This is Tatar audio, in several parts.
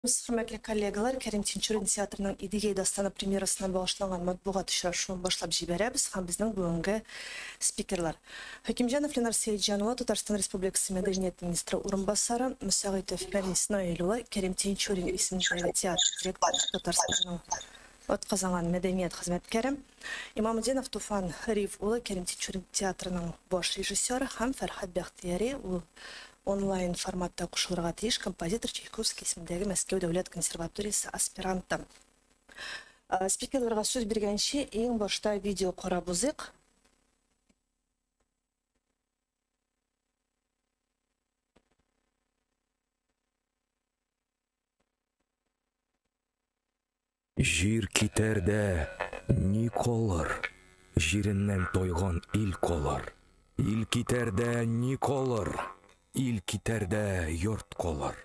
Хөрмәтле коллегалар, Кәрим Тинчурин театрының Идегәй дастаны премьерасына багышланган матбугат очрашуын башлап җибәрәбез һәм безнең бүгенге спикерлар. Хәкимҗанов Ленар Сәетҗан улы, Татарстан Республикасы мәдәният министры урынбасары, Мөсәгыйтов Фәнис Наил улы, Кәрим Тинчурин исемендәге театр директоры, Татарстанның атказанган мәдәният хезмәткәре, Имамутдинов Туфан Риф улы, Кәрим Тинчурин театрының баш режиссеры һәм Фәрхәд Бәхтияри, ул онлайн форматта кушылырга тиеш, композитор, Чайковский исемендәге Мәскәү дәүләт консерваториясе аспиранты. Спикерларга сүз биргәнче, иң башта видео карап узыйк. Җир китәр дә, ни калыр? Җиреннән тайган ил калыр. Ил китәр дә, ни калыр? Ил китәр дә, йорт калыр.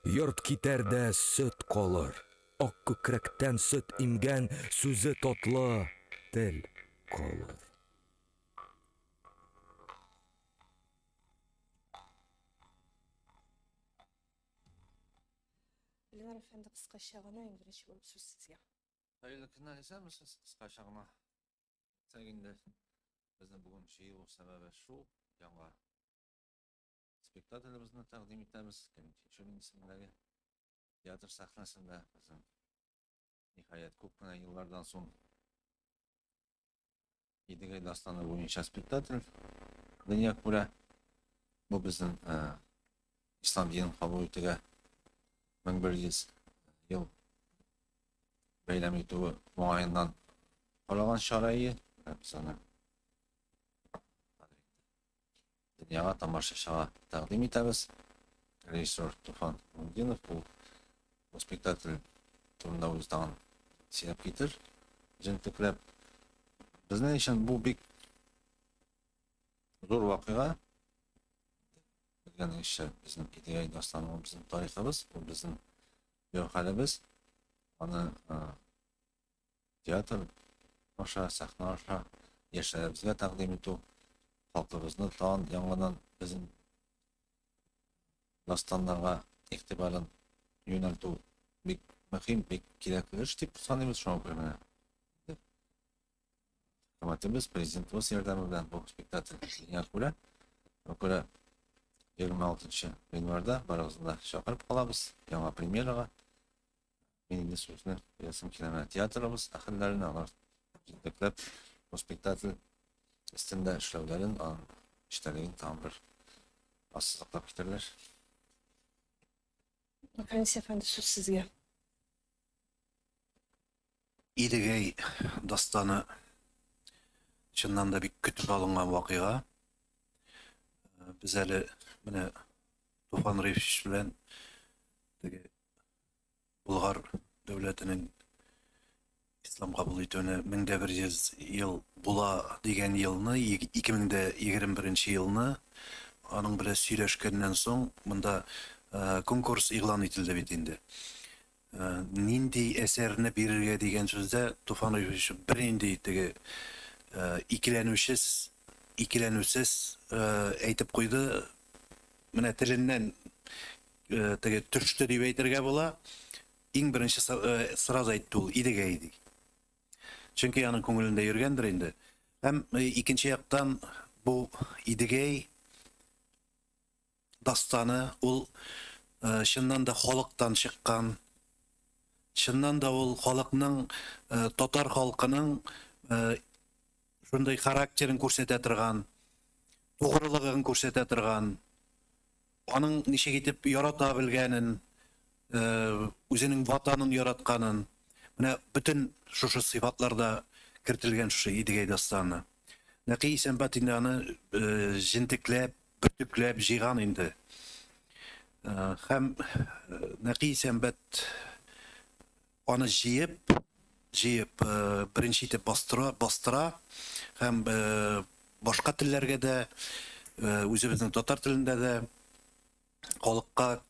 Йорт китәр дә, сөт калыр. Ак күкрәктән сөт имгән, сүзе татлы тел калыр. Ленар әфәнде, кыскача гына, иң беренче булып сүз сезгә. Хәерле көннәр, исәнмесез, кыскача гына. Әйтсәк инде, безнең бүген җыелу сәбәбе шул, яңа спектаклебезне тәкъдим итәбез. Кәрим Тинчурин исемендәге театр сәхнәсендә безнең ниһаять күп кенә еллардан соң Идегәй дастаны буенча спектакль дөнья күрә. Бу безнең ислам динен кабул итүгә 1100 ел бәйрәм итүе уңаеннан каралган чара ие. Без аны дөньяга, тамашачыга тәкъдим итәбез. Режиссер Туфан Мундинов бу спектакль турында үзе тагын сөйләп китер, җентекләп. Безнең өчен бу бик зур вакыйга. Белгәнегезчә, безнең Идегәй дастаны ул безнең тарихыбыз, ул безнең гәүһәребез. Аны театр аша, сәхнә аша яшьләребезгә тәкъдим итү, халкыбызны тагын яңадан безнең дастаннарга игътибарын юнәлтү бик мөһим, бик кирәкле эш дип саныйбыз. Шуңа күрә менә хөкүмәтебез, президентыбыз ярдәме белән бу спектакль дөнья күрә. Шуңа күрә 26 гыйнварда барыгызны да чакырып калабыз яңа премьерага. Мин инде сүзне бирәсем килә менә театрыбыз әһелләренә, алар җентекләп бу спектакль өстендә эшләүләрен, аның эчтәлеген тагын бер ассызыклап китәрләр. Фәнис әфәнде, сүз сезгә. Идегәй дастаны чыннан да бик көтеп алынган вакыйга. Без әле менә Туфан Рифович белән теге Болгар дәүләтенең ислам кабул итүенә 1100 ел була дигән елны, 2021 елны аның белән сөйләшкәннән соң монда конкурс игълан ителде бит инде. Нинди әсәрне бирергә дигән сүздә Туфан Рифович бернинди теге икеләнүчес, икеләнүсез әйтеп куйды. Менә теленнән теге төште дип әйтергә була. Иң беренче сразу әйтте ул, Идегәй ди. Чөнки аның күңелендә йөргәндер инде. Һәм икенче яктан бу Идегәй дастаны ул чыннан да халыктан чыккан. Чыннан да ул халыкның, татар халкының шундый характерын күрсәтә торган, тугрылыгын күрсәтә торган, аның ничек итеп ярата белгәнен, үзенең ватанын яратканын, менә бөтен шушы сыйфатларда кертелгән шушы Идегәй дастаны. Нәкый Исәнбәт инде аны җентекләп, бөртекләп җыйган инде. Һәм Нәкый Исәнбәт аны җыеп, җыеп, беренче итеп бастыра, бастыра һәм башка телләргә дә, үзебезнең татар телендә дә халыкка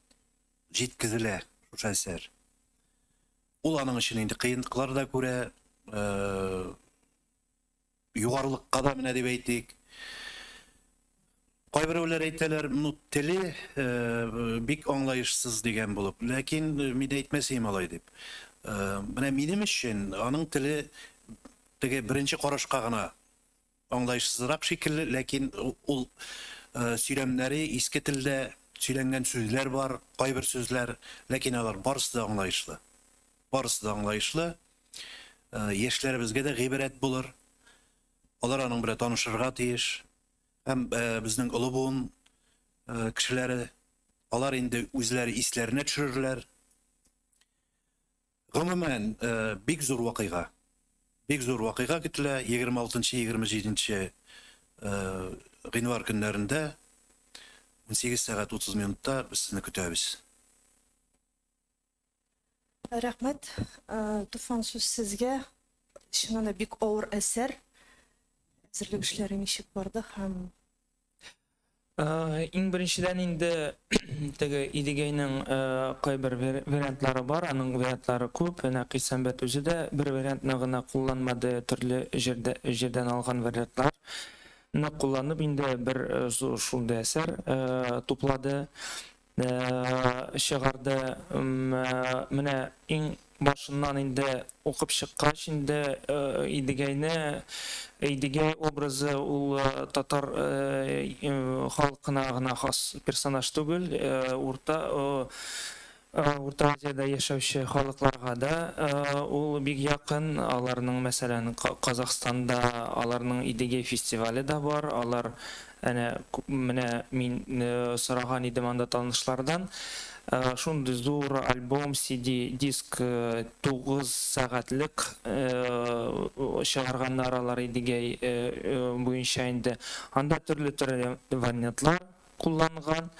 җиткезелә шушы әсәр. Ул аның өчен инде кыенлыклар да күрә, югарылыкка да менә дип әйтик. Кайберәүләр әйтәләр, ну, теле бик аңлаешсыз дигән булып. Ләкин мин әйтмәс идем алай дип. Менә минем өчен аның теле теге беренче карашка гына аңлаешсызрак шикелле, ләкин ул сөйләмнәре иске телдә сөйләнгән сүзләр бар, кайбер сүзләр, ләкин алар барысы да аңлаешлы. Барысы да аңлаешлы. Яшьләребезгә дә гыйбрәт булыр. Алар аның белән танышырга тиеш. Һәм безнең олы буын кешеләре, алар инде үзләре исләренә төшерерләр. Гомумән, бик зур вакыйга. Бик зур вакыйга көтелә 26-27 гыйнвар көннәрендә 18 сәгать 30 минутта без сезне көтәбез. Рәхмәт, Туфан, сүз сезгә. Чыннан да бик авыр әсәр. Әзерлек эшләре ничек барды һәм Иң беренчедән инде теге Идегәйнең кайбер вариантлары бар, аның вариантлары күп. Нәкый Сәмбәт үзе дә бер вариантны гына кулланмады, төрле җирдән алган вариантларны кулланып инде бер зур шундый әсәр туплады, чыгарды. Менә иң башыннан инде укып чыккач инде Идегәйне, Идегәй образы ул татар халкына гына хас персонаж түгел, Урта Азиядә яшәүче халыкларга да ул бик якын. Аларның, мәсәлән, Казахстанда аларның Идегәй фестивале дә бар. Алар әнә менә мин сораган идем анда танышлардан. Шундый зур альбом, CD диск 9 сәгатьлек чыгарганнар алар Идегәй буенча инде. Анда төрле-төрле вариантлар кулланган.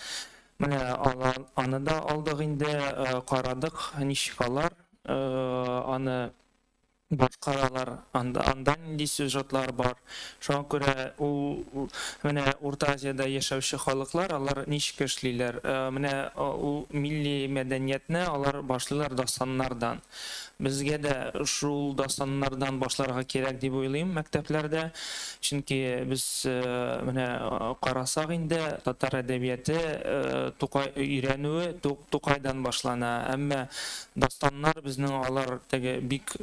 Менә алар аны да алдык инде, карадык, ничек алар аны башкаралар, анда нинди сюжетлар бар. Шуңа күрә ул менә Урта Азиядә яшәүче халыклар, алар ничек эшлиләр? Менә ул милли мәдәниятне алар башлыйлар дастаннардан. Безгә дә шул дастаннардан башларга кирәк дип уйлыйм мәктәпләрдә. Чөнки без менә карасак инде татар әдәбияты Тукай өйрәнүе Тукайдан башлана. Әмма дастаннар безнең алар теге бик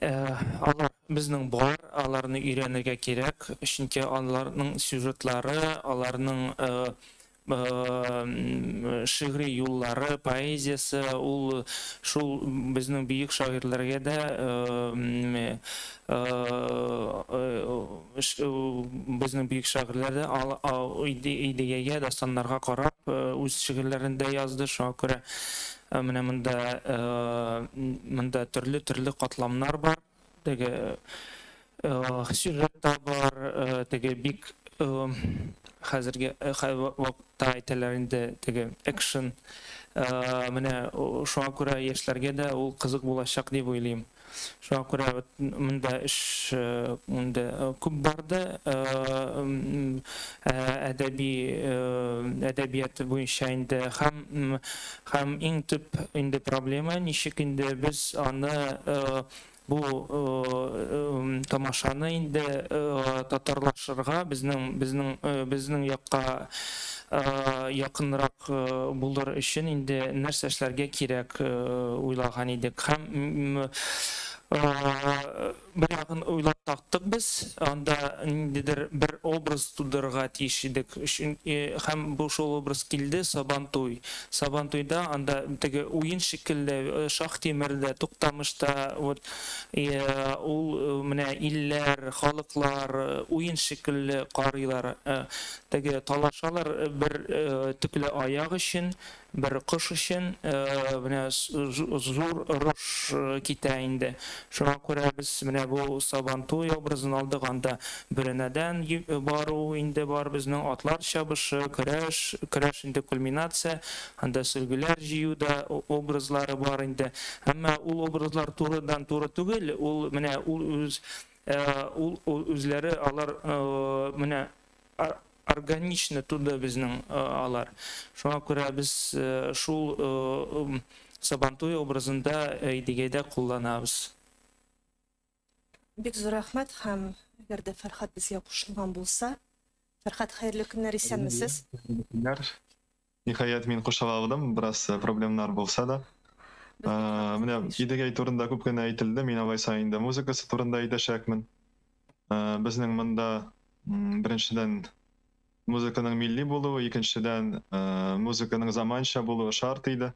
алар безнең бар, аларны өйрәнергә кирәк, чөнки аларның сюжетлары, аларның шигъри юллары, поэзиясе, ул шул безнең бөек шагыйрьләргә дә безнең бөек шагыйрьләр дә Идегәйгә, дастаннарга карап үз шигырьләрен дә язды. Шуңа күрә менә монда төрле-төрле катламнар бар. Теге сюжет та бар, теге бик хәзерге вакытта әйтәләр инде теге экшен. Менә шуңа күрә яшьләргә дә ул кызык булачак дип уйлыйм. Шуңа күрә монда эш монда күп барды. Әдәби әдәбият буенча инде һәм иң төп инде проблема ничек инде без аны бу тамашаны инде татарлашырга, безнең якка якынрак булыр өчен инде нәрсә эшләргә кирәк уйлаган идек. Һәм бер ягын уйлап таптык без, анда ниндидер бер образ тудырырга тиеш идек. Һәм бу шул образ килде Сабантуй. Сабантуйда анда теге уен шикелле Шахтимирдә, Туктамышта, вот ул менә илләр, халыклар уен шикелле карыйлар. Теге талашалар бер төкле аяк өчен, бер кош өчен, менә зур орыш китә инде. Шуңа күрә без менә бу Сабантуй образын алдык, анда бүрәнәдән бару инде бар, безнең атлар чабышы, көрәш, көрәш инде кульминация, анда сөлгеләр җыю да образлары бар инде. Әмма ул образлар турыдан туры түгел, ул менә ул үз, ул үзләре алар менә органично туды безнең алар. Шуңа күрә без шул Сабантуй образында Идегәйдә кулланабыз. Бик зур рәхмәт, һәм әгәр дә Фәрхат безгә кушылган булса, Фәрхәт, хәерле көннәр, исәнмесез? Көннәр. Ниһаять, мин кушыла алдым, бераз проблемнар булса да. Менә Идегәй турында күп кенә әйтелде, мин алайса инде музыкасы турында әйтәчәкмен. Безнең монда беренчедән музыканың милли булуы, икенчедән музыканың заманча булуы шарт иде.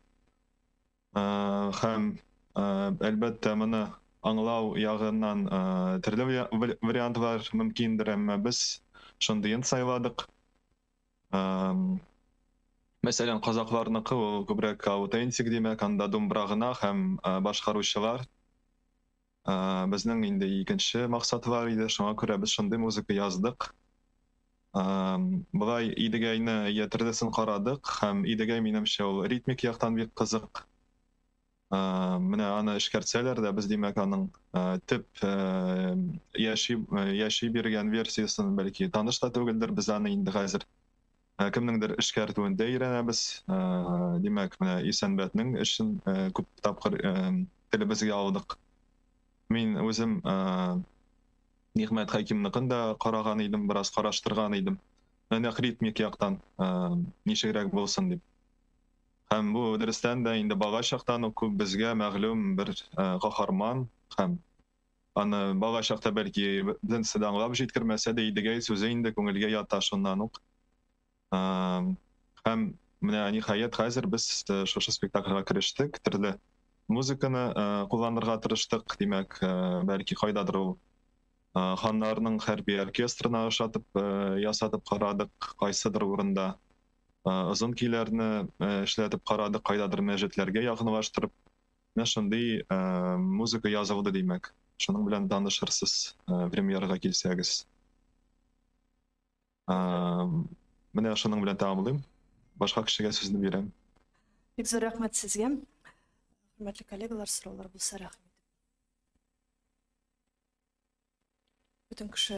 Һәм әлбәттә моны аңлау ягыннан төрле вариантлар мөмкиндер, әмма без шундыен сайладык. Мәсәлән, казакларныкы ул күбрәк аутентик, димәк, анда думбра гына һәм башкаручылар. Безнең инде икенче максат бар иде, шуңа күрә без шундый музыка яздык. Болай Идегәйне төрлесен карадык, һәм Идегәй, минемчә, ул ритмик яктан бик кызык. Менә аны эшкәртсәләр дә, без, димәк, аның төп яши биргән версиясын бәлки таныш та түгелдер, без аны инде хәзер кемнеңдер эшкәртүендә өйрәнәбез. Димәк, менә Исәнбәтнең эшен күп тапкыр телебезгә алдык. Мин үзем Нигъмәт Хәкимныкын да караган идем, бераз караштырган идем. Нәкъ ритмик яктан ничегрәк булсын дип. Һәм бу дөрестән дә инде бала чактан ук күп безгә мәгълүм бер каһарман, һәм аны бала чакта бәлки беренче дә аңлап җиткермәсә дә, Идегәй сүзе инде күңелгә ята шуннан ук. Һәм менә ниһаять хәзер без шушы спектакльгә керештек, төрле музыканы кулланырга тырыштык, димәк, бәлки кайдадыр ул ханнарның хәрби оркестрына ошатып ясатып карадык, кайсыдыр урында озын көйләрне эшләтеп карадык, кайдадыр мәҗетләргә якынлаштырып. Менә шундый музыка язылды, димәк. Шуның белән танышырсыз премьерага килсәгез. Менә шуның белән тәмамлыйм. Башка кешегә сүзне бирәм. Бик зур рәхмәт сезгә. Хөрмәтле коллегалар, сораулар булса, рәхим итеп. Бөтен кеше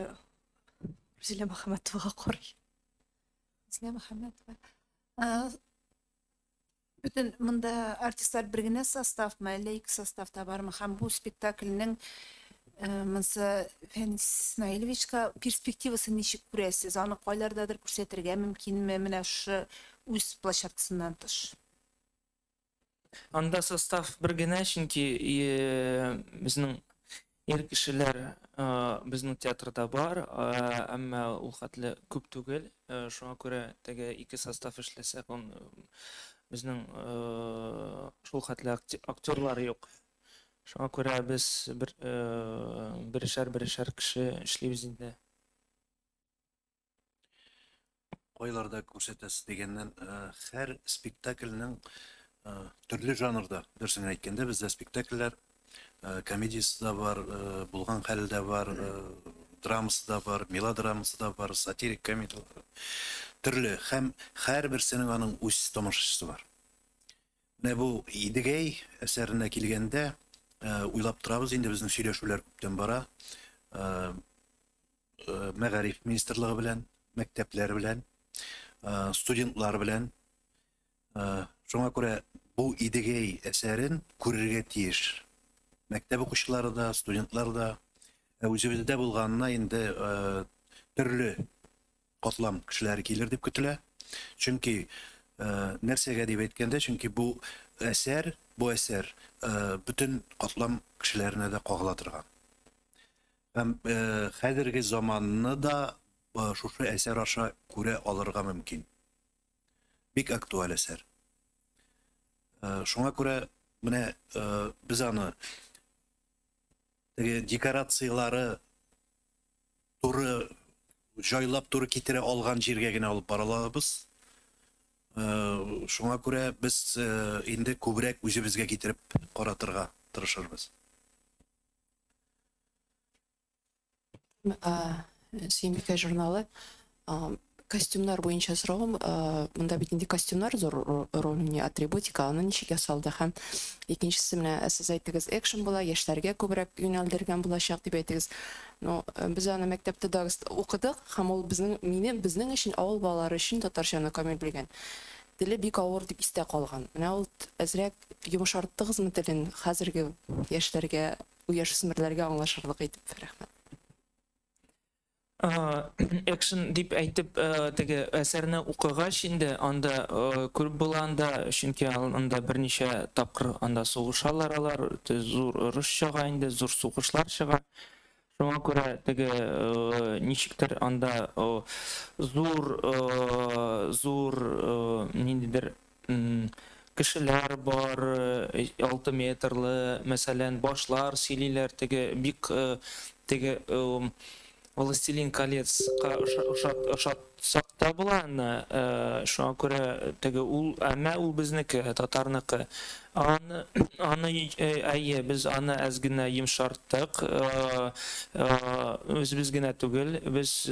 Рузилә Мөхәммәтовага карый. Рузилә Мөхәммәтова. Бөтен монда артистлар бер генә составмы, әллә ике составта бармы? Һәм бу спектакльнең монсы Фәнис Наилевичка перспективасын ничек күрәсез? Аны кайлардадыр күрсәтергә мөмкинме? Менә шушы үз площадкасыннан тыш. Анда состав бер генә, чөнки безнең ир кешеләр безнең театрда бар, әмма ул хәтле күп түгел. Шуңа күрә теге ике состав эшләсәк, безнең шул хәтле актерлар юк. Шуңа күрә без берешәр кеше эшлибез инде. Кайларда күрсәтәсез дигәннән, һәр спектакльнең төрле жанрда, дөресен әйткәндә, бездә спектакльләр комедиясе дә бар, булган хәле дә бар, драмасы да бар, мелодрамасы да бар, сатирик комедияләр. Төрле һәм һәрберсенең аның үз тамашачысы бар. Менә бу Идегәй әсәренә килгәндә, уйлап торабыз, инде безнең сөйләшүләр күптән бара. Мәгариф министрлыгы белән, мәктәпләр белән, студентлар белән. Шуңа күрә бу Идегәй әсәрен күрергә тиеш. Мәктәп укучылары да, студентлар да, үзебездә булганына инде төрле катлам кешеләре килер дип көтелә. Чөнки нәрсәгә дип әйткәндә, чөнки бу әсәр бөтен катлам кешеләренә дә кагыла торган. Һәм хәзерге заманны да шушы әсәр аша күрә алырга мөмкин. Бик актуаль әсәр. Шуңа күрә менә без аны теге декорациялары туры җайлап туры китерә алган җиргә генә алып бара алабыз. Шуңа күрә без инде күбрәк үзебезгә китереп каратырга тырышырбыз. Сөембикә журналы. Костюмнар буенча соравым, монда бит инде костюмнар зур роль уйный, атрибутика, аны ничек ясалды? Һәм икенчесе, менә сез әйттегез, экшен була, яшьләргә күбрәк юнәлдергән булачак дип әйттегез. Но без аны мәктәптә дә укыдык, һәм ул безнең өчен, авыл балалары өчен татарчаны камил белгән. Теле бик авыр дип истә калган. Менә ул әзрәк йомшарттыгызмы телен хәзерге яшьләргә, яшүсмерләргә аңлашырлык итеп? Рәхмәт. Экшен дип әйтеп, теге әсәрне укыгач инде анда күреп була анда, чөнки анда берничә тапкыр анда сугышалар алар, зур орыш чыга инде, зур сугышлар чыга. Шуңа күрә теге ничектер анда зур зур ниндидер кешеләр бар, 6 метрлы, мәсәлән, башлар сөйлиләр, теге бик теге «Властелин колец»ка ошатсак та була аны, шуңа күрә теге ул, әмма ул безнеке, татарныкы. Аны әйе, без аны әз генә йомшарттык, үзебез генә түгел, без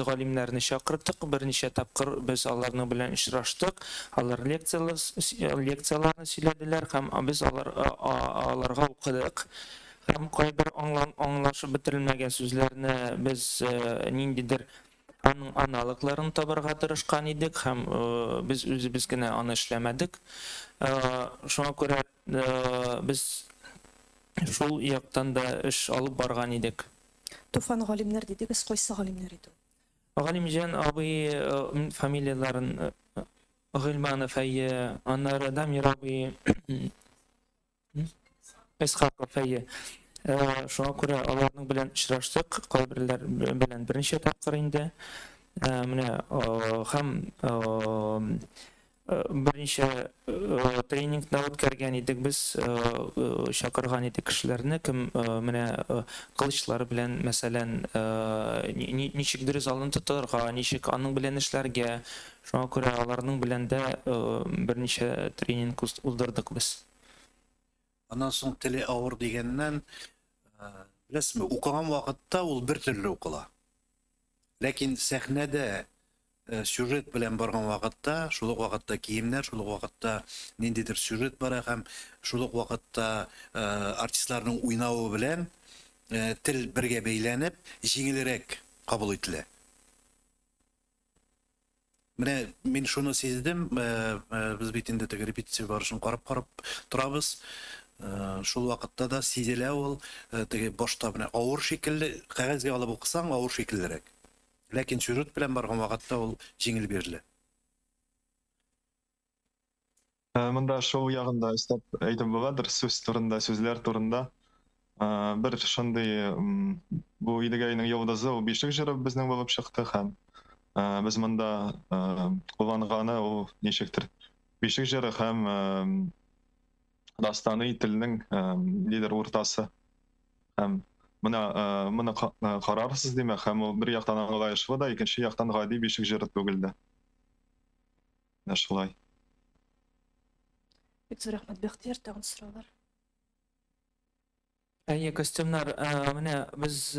галимнәрне чакырттык, берничә тапкыр без аларның белән очраштык, алар лекцияләрне сөйләделәр һәм без аларга укыдык. Һәм кайбер аңлашып бетерелмәгән сүзләрне без ниндидер аның аналогларын табарга тырышкан идек һәм без үзебез генә аны эшләмәдек. Шуңа күрә без шул яктан да эш алып барган идек. Туфан, галимнәр дидегез, кайсы галимнәр иде? Галимҗан абый, фамилияләрен Гыйльманов, әйе, аннары Дамир абый Исхаков, әйе. Шуңа күрә аларның белән очраштык, кайберләр белән берничә тапкыр инде. Менә һәм берничә тренинг да үткәргән идек без, чакырган идек кешеләрне, кем менә кылычлар белән, мәсәлән, ничек дөрес алын тотарга, ничек аның белән эшләргә. Шуңа күрә аларның белән дә берничә тренинг уздырдык без. Аннан соң теле авыр дигәннән, беләсезме, укыган вакытта ул бер төрле укыла. Ләкин сәхнәдә сюжет белән барган вакытта, шул ук вакытта киемнәр, шул ук вакытта ниндидер сюжет бара һәм шул ук вакытта артистларның уйнавы белән тел бергә бәйләнеп, җиңелрәк кабул ителә. Менә мин шуны сиздем, без бит инде теге репетиция барышын карап-карап торабыз. Шул вакытта да сизелә ул, теге башта менә авыр шикелле, кәгазьгә алып укысаң, авыр шикеллерәк. Ләкин сюжет белән барган вакытта ул җиңел бирелә. Монда шул ягында өстәп әйтеп буладыр, сүз турында, сүзләр турында. Бер шундый бу Идегәйнең йолдызы, ул бишек җыры безнең булып чыкты һәм без монда кулланганы ул ничектер бишек җыры һәм дастани телнең лидер уртасы. Һәм менә моны карарсыз димәк, һәм ул бер яктан аңлаешлы да, икенче яктан гади бишек җыры түгел дә. Менә шулай. Бик зур рәхмәт, Бәхтияр, тагын сораулар. Әйе, костюмнар, менә без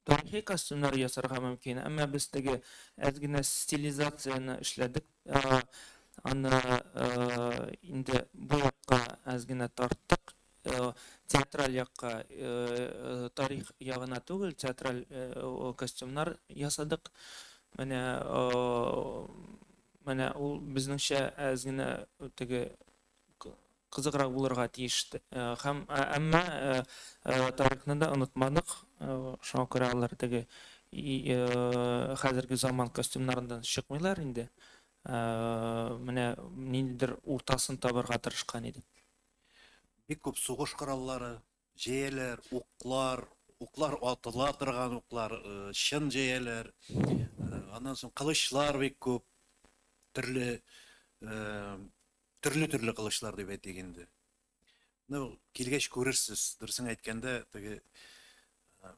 тарихи костюмнар ясарга мөмкин, әмма без теге әз генә стилизацияне эшләдек. Аны инде бу якка әз генә тарттык. Театраль якка, тарих ягына түгел, театраль костюмнар ясадык. Менә менә ул безнеңчә әз генә теге кызыграк булырга тиеш. Һәм әмма тарихны да онытмадык. Шуңа күрә алар теге хәзерге заман костюмнарыннан чыкмыйлар инде. Менә ниндидер уртасын табарга тырышкан идек. Бик күп сугыш кораллары, җәяләр, уклар, уклар атыла торган уклар, чын җәяләр, аннан соң кылычлар бик күп, төрле төрле-төрле кылычлар дип әйтик инде. Ну, килгәч күрерсез, дөресен әйткәндә, теге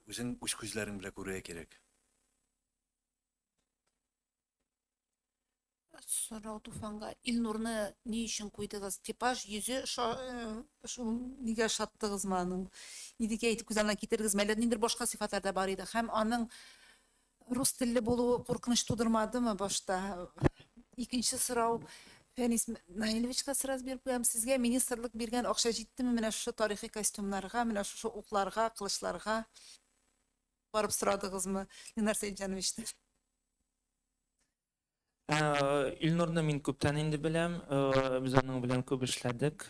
үзең үз күзләрең белән күрергә кирәк. Сорау Туфанга. Илнурны ни өчен куйдыгыз? Типаж, йөзе шул нигә ошаттыгызмы аның? Идегәй итеп күз алдына китердегезме? Әллә ниндидер башка сыйфатлар да бар иде. Һәм аның рус телле булуы куркыныч тудырмадымы башта? Икенче сорау Фәнис Наилевичка сразу биреп куям. Сезгә министрлык биргән акча җиттеме менә шушы тарихи костюмнарга, менә шушы укларга, кылычларга? Барып сорадыгызмы Ленар Сәетҗановичтан? Илнурны мин күптән инде беләм. Без аның белән күп эшләдек.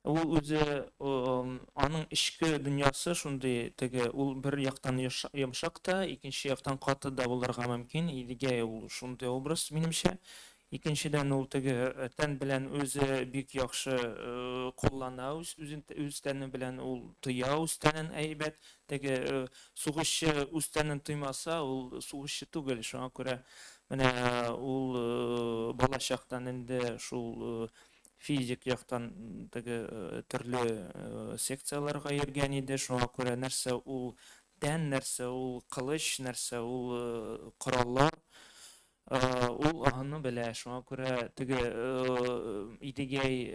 Ул үзе аның эчке дөньясы шундый, теге ул бер яктан йомшак та, икенче яктан каты да булырга мөмкин. Идегәй ул шундый образ, минемчә. Икенчедән, ул теге тән белән үзе бик яхшы куллана, үз үзен, үз тәне белән ул тоя үз тәнен әйбәт. Теге сугышчы үз тәнен тоймаса, ул сугышчы түгел. Шуңа күрә менә ул балачактан инде шул физик яктан теге төрле секцияләргә йөргән иде. Шуңа күрә нәрсә ул тән, нәрсә ул кылыч, нәрсә ул кораллар, ул аны белә. Шуңа күрә теге Идегәй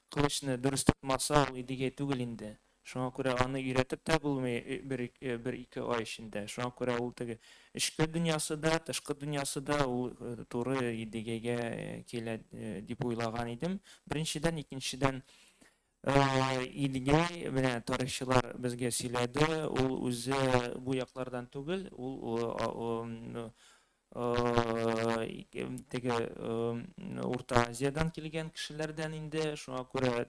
кылычны дөрес тотмаса, ул Идегәй түгел инде. Шуңа күрә аны өйрәтеп тә булмый бер-ике ай эчендә. Шуңа күрә ул теге эчке дөньясы да, тышкы дөньясы да ул туры Идегәйгә килә дип уйлаган идем. Беренчедән, икенчедән, Идегәй, менә тарихчылар безгә сөйләде, ул үзе бу яклардан түгел, ул теге Урта Азиядән килгән кешеләрдән инде, шуңа күрә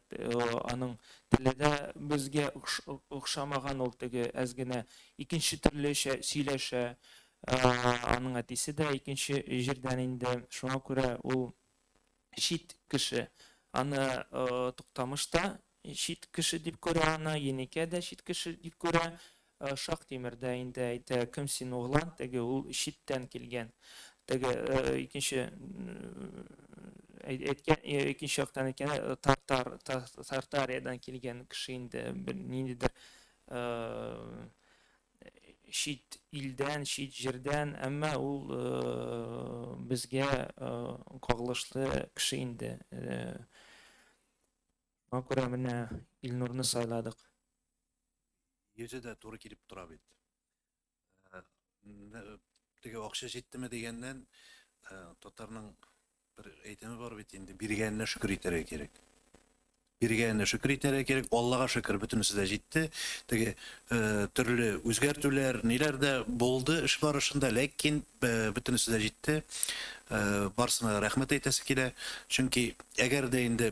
аның теле дә безгә охшамаган, ул теге әз генә икенче төрлечә сөйләшә, аның әтисе дә икенче җирдән инде, шуңа күрә ул чит кеше. Аны Туктамыш та чит кеше дип күрә, аны Еникә дә чит кеше дип күрә, Шахтимер дә инде әйтә, кем син, углан, теге ул читтән килгән. Теге икенче әйткән, икенче яктан әйткәндә, Тартар, Тартариядан килгән кеше инде, ниндидер чит илдән, чит җирдән, әмма ул безгә кагылышлы кеше инде. Шуңа күрә менә Илнурны сайладык. Йөзе дә туры килеп тора бит. Теге акча җиттеме дигәннән, татарның бер әйтеме бар бит инде, биргәненә шөкер итәргә кирәк. Биргәненә шөкер итәргә кирәк, Аллага шөкер, бөтенесе дә җитте. Теге төрле үзгәртүләр, ниләр дә булды эш барышында, ләкин бөтенесе дә җитте. Барсына рәхмәт әйтәсе килә. Чөнки әгәр дә инде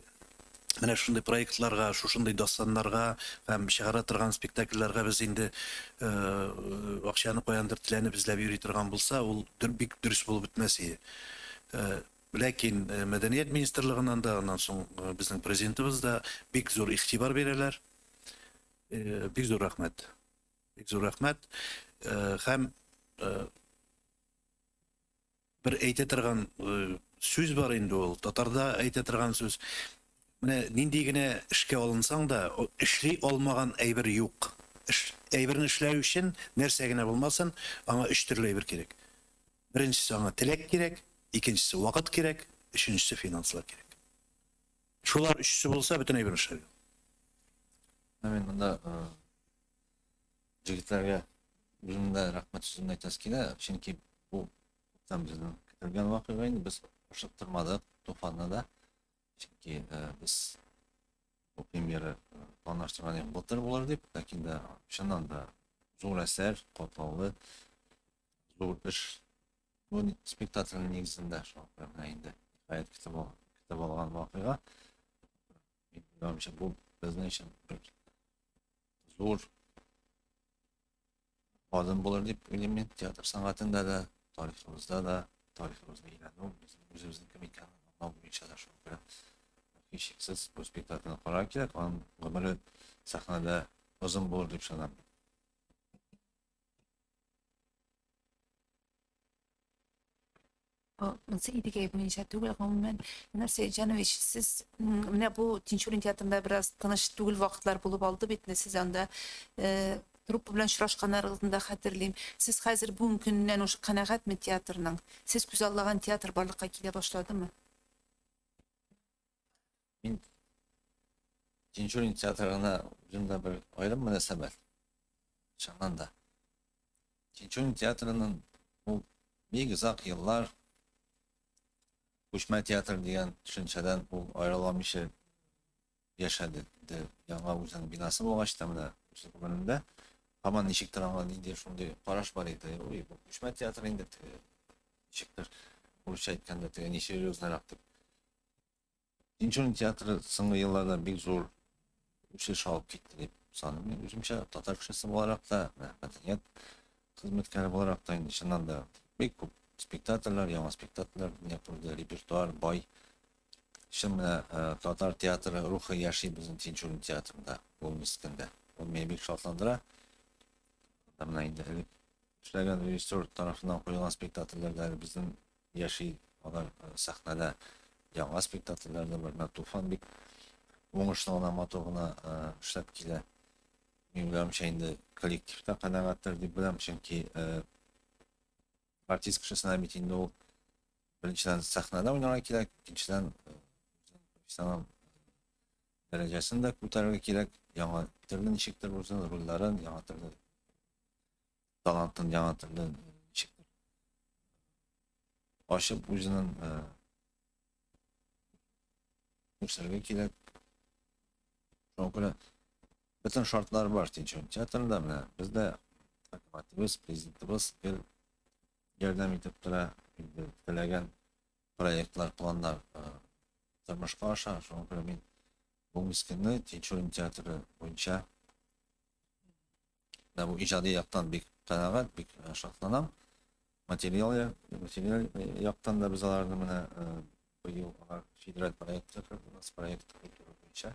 менә шундый проектларга, шушындый дастаннарга һәм чыгара торган спектакльләргә без инде акчаны каяндыр теләнеп эзләп йөри торган булса, ул бик дөрес булып бетмәс иде. Ләкин Мәдәният министрлыгыннан да, аннан соң безнең президентыбыз да бик зур игътибар бирәләр. Бик зур рәхмәт. Бик зур рәхмәт. Һәм бер әйтә торган сүз бар инде ул, татарда әйтә торган сүз. Менә нинди генә эшкә алынсаң да, эшли алмаган әйбер юк. Әйберне эшләү өчен нәрсә генә булмасын, аңа өч төрле әйбер кирәк. Беренчесе аңа теләк кирәк, икенчесе вакыт кирәк, өченчесе финанслар кирәк. Шулар өчесе булса, бөтен әйберне эшләргә. Мин монда җегетләргә үземнең дә рәхмәт сүзен әйтәсе килә, чөнки бу күптән безнең көтелгән вакыйга инде, без ашыктырмадык Туфанны да. Чөнки без бу премьера планлаштырган идек былтыр булыр дип, ләкин дә чыннан да зур әсәр, катлаулы, зур эш. Бу спектакльнең нигезендә шуңа күрә менә инде ниһаять көтеп алган вакыйга. Мин уйлавымча, бу безнең өчен бер зур адым булыр дип уйлыйм мин. Театр сәнгатендә дә, тарихыбызда да, тарихыбызны өйрәнү, безнең үзебезнең кем икәнен аңлау буенча да шуңа күрә һичшиксез бу спектакльне карарга кирәк. Аның гомере сәхнәдә озын булыр дип ышанам. Монысы Идегәй буенча түгел, гомумән, Ленар Сәетҗанович, сез менә бу Тинчурин театрында бераз тыныч түгел вакытлар булып алды бит, сез анда труппа белән очрашканнарыгызны да хәтерлим. Сез хәзер бүгенге көннән уж канәгатьме театрның? Сез күзаллаган театр барлыкка килә башладымы? Мин Тинчурин театрына үземдә бер аерым мөнәсәбәт. Чыннан да. Тинчурин театрының ул бик озак еллар күчмә театр дигән төшенчәдән ул аерыламыйча яшәде. Яңа үзенең бинасы булгач та менә үз гомерендә һаман ничектер аңа нинди шундый караш бар иде. Ой, бу күчмә театр инде, ничектер урысча әйткәндә теге несерьезныйрак дип. Тинчурин театры соңгы елларда бик зур үсеш алып китте дип саныйм. Мин үземчә татар кешесе буларак та, мәдәният хезмәткәре буларак та инде чыннан да бик күп спектакльләр, яңа спектакльләр дөнья күрде, репертуар бай. Чын менә татар театры рухы яши безнең Тинчурин театрында бүгенге көндә. Ул мине бик шатландыра. Менә инде элек эшләгән режиссер тарафыннан куелган спектакльләр дә безнең яши, алар сәхнәдә яңа спектакльләр дә бар. Менә Туфан бик уңышлы гына, матур гына эшләп килә. Мин уйлавымча инде коллективта канәгатьтер дип беләм, чөнки артист кешесенә бит инде ул беренчедән сәхнәдә уйнарга кирәк, икенчедән профессионал дәрәҗәсен дә күтәрергә кирәк, яңа төрле ничектер үзенең рольләрен, яңа төрле талантын, яңа төрле ничектер ачып үзенең үсәргә кирәк. Шуңа күрә бөтен шартлар бар Тинчурин театрында. Менә бездә хөкүмәтебез, президентыбыз гел ярдәм итеп тора, инде теләгән проектлар, планнар тормышка аша. Шуңа күрә мин бүгенге көнне Тинчурин театры буенча менә бу иҗади яктан бик канәгать, бик шатланам. Материал яктан да без аларны менә быел алар федераль проектка керде, проект культура буенча,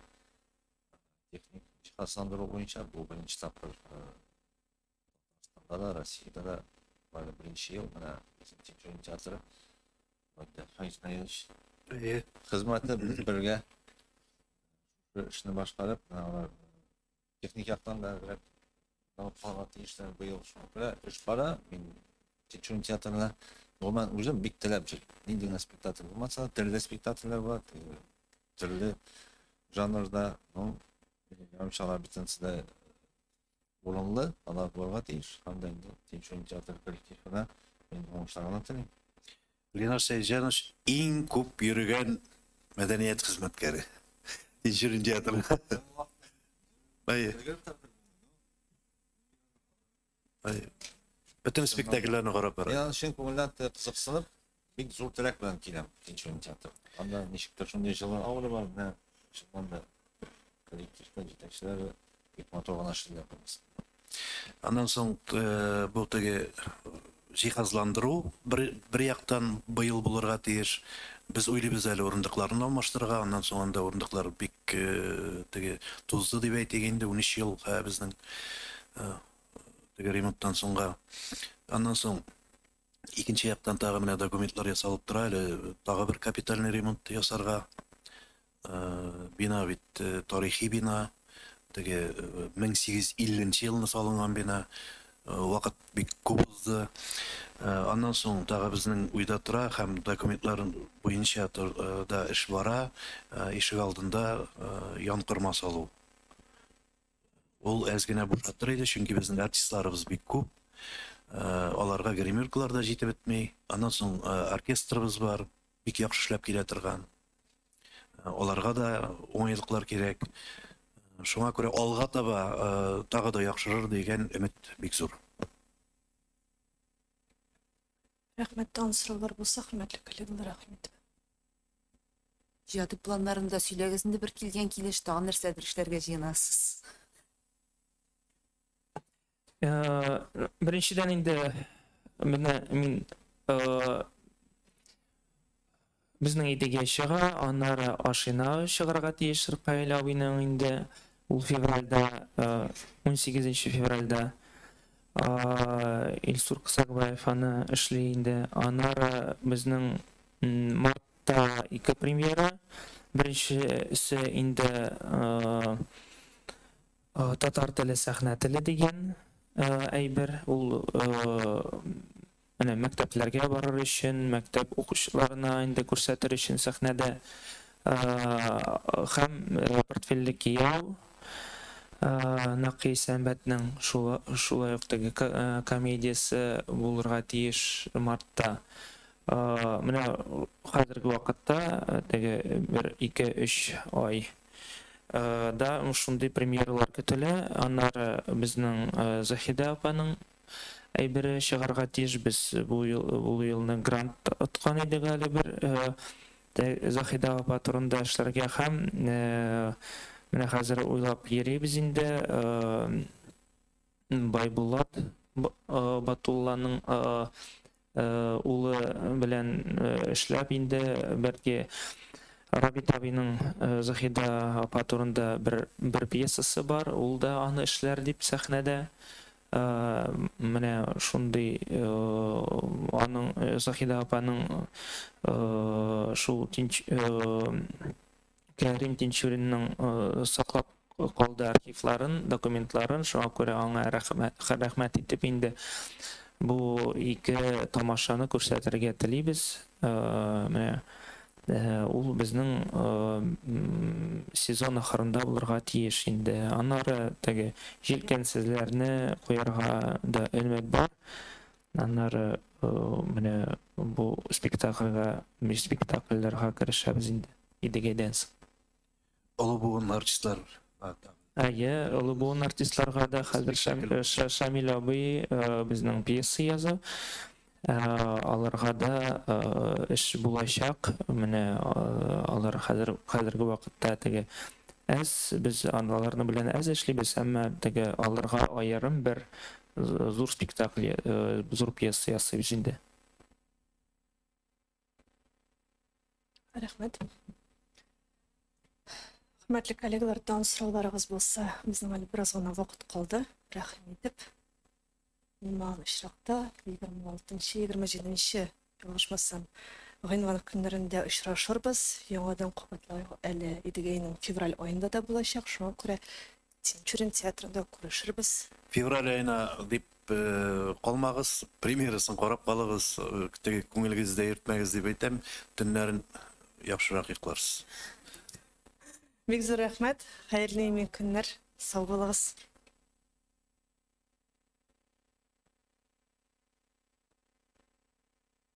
техник җиһазландыру буенча бу беренче тапкыр Татарстанда да, Россиядә дә бары беренче ел менә безнең Тинчурин театры Фәиз Наилович хезмәте без бергә эшне башкарып, менә алар техник яктан да әзрәк алып калырга тиешләр быел. Шуңа күрә эш бара. Мин Тинчурин театрына гомумән үзем бик теләп йөрим. Нинди генә спектакль булмаса, төрле спектакльләр була, төрле жанрда, ну, минемчә, алар бөтенесе дә урынлы, алар булырга тиеш. Һәм дә инде Тинчурин театры коллективына мин уңышлар гына телим. Ленар Сәйҗанович иң күп йөргән мәдәният хезмәткәре. Тинчурин театры. Әйе. Әйе. Бөтен спектакльләрне карап бара. Мин чын күңелдән кызыксынып, бик зур теләк белән киләм Тинчурин театры. Анда ничектер шундый җылы аура бар, менә чыннан да коллективта җитәкчеләр бик матур гына эшлиләр. Аннан соң бу теге җиһазландыру бер яктан быел булырга тиеш. Без уйлыйбыз әле урындыкларны алмаштырырга, аннан соң анда урындыклар бик теге тузды дип әйтик инде, 13 ел безнең теге ремонттан соңга. Аннан соң икенче яктан тагы менә документлар ясалып тора әле, тагы бер капитальный ремонт ясарга. Бина бит тарихи бина, теге 1850 елны салынган бина, вакыт бик күп узды. Аннан соң тагы безнең уйда тора һәм документлар буенча да эш бара, ишек алдында янкорма салу. Ул әз генә бушатыр иде, чөнки безнең артистларыбыз бик күп. Аларга гримеркалар да җитеп бетми. Аннан соң оркестрыбыз бар, бик яхшы эшләп килә торган. Аларга да уңайлыклар кирәк. Шуңа күрә алга таба тагы да яхшырыр дигән өмет бик зур. Рәхмәт, тагын сораулар булса, хөрмәтле коллегалар, рәхмәт. Иҗади планнарын да сөйләгез инде бер килгән килеш, тагын нәрсәдер эшләргә җыенасыз? Беренчедән инде менә мин безнең Идегә чыга, аннары Ашина чыгарга тиеш Ркаил абыйның инде ул февральдә, 18 февральдә Илсур Кысакбаев аны эшли инде. Аннары безнең мартта ике премьера. Беренчесе инде татар теле сәхнә теле дигән әйбер. Ул менә мәктәпләргә барыр өчен, мәктәп укучыларына инде күрсәтер өчен сәхнәдә. Һәм портфельле кияү Нәкый Сәнбәтнең шулай ук теге комедиясе булырга тиеш мартта. Менә хәзерге вакытта теге 1, 2, 3 ай да шундый премьералар көтелә. Аннары безнең Заһидә апаның әйбере чыгарга тиеш. Без бу елны грант откан идек әле бер. Заһидә апа турында эшләргә һәм менә хәзер уйлап йөрибез инде Байбулат Батулланың улы белән эшләп инде бәлки Рабит абыйның Заһидә апа турында бер пьесасы бар, ул да аны эшләр дип сәхнәдә. Менә шундый аның Заһидә апаның шул Кәрим Тинчуринның саклап калды архивларын, документларын, шуңа күрә аңа рәхмәт итеп инде бу ике тамашаны күрсәтергә телибез. Менә ул безнең сезон ахырында булырга тиеш инде. Аннары теге җилкәнсезләрне куярга да өмет бар. Аннары менә бу спектакльгә, спектакльләргә керешәбез инде Идегәйдән соң. Олы буын артистлар. Әйе, олы буын артистларга да хәзер Шамил абый безнең пьеса яза. Аларга да эш булачак. Менә алар хәзер хәзерге вакытта теге әз, без аларны белән әз эшлибез, әмма теге аларга аерым бер зур спектакль, зур пьеса ясыйбыз инде. Рәхмәт. Хөрмәтле коллегалар, тагын сорауларыгыз булса, безнең әле бераз гына вакыт калды. Рәхим итеп. Булмаган очракта 26-27, ялгышмасам, гыйнвар көннәрендә очрашырбыз. Яңадан кабатлау әле Идегәйнең февраль аенда да булачак. Шуңа күрә Тинчурин театрында күрешербез. Февраль аена дип калмагыз, премьерасын карап калыгыз, теге күңелегездә йөртмәгез дип әйтәм, төннәрен яхшырак йокларсыз. Бик зур рәхмәт. Хәерле имин көннәр. Сау булыгыз.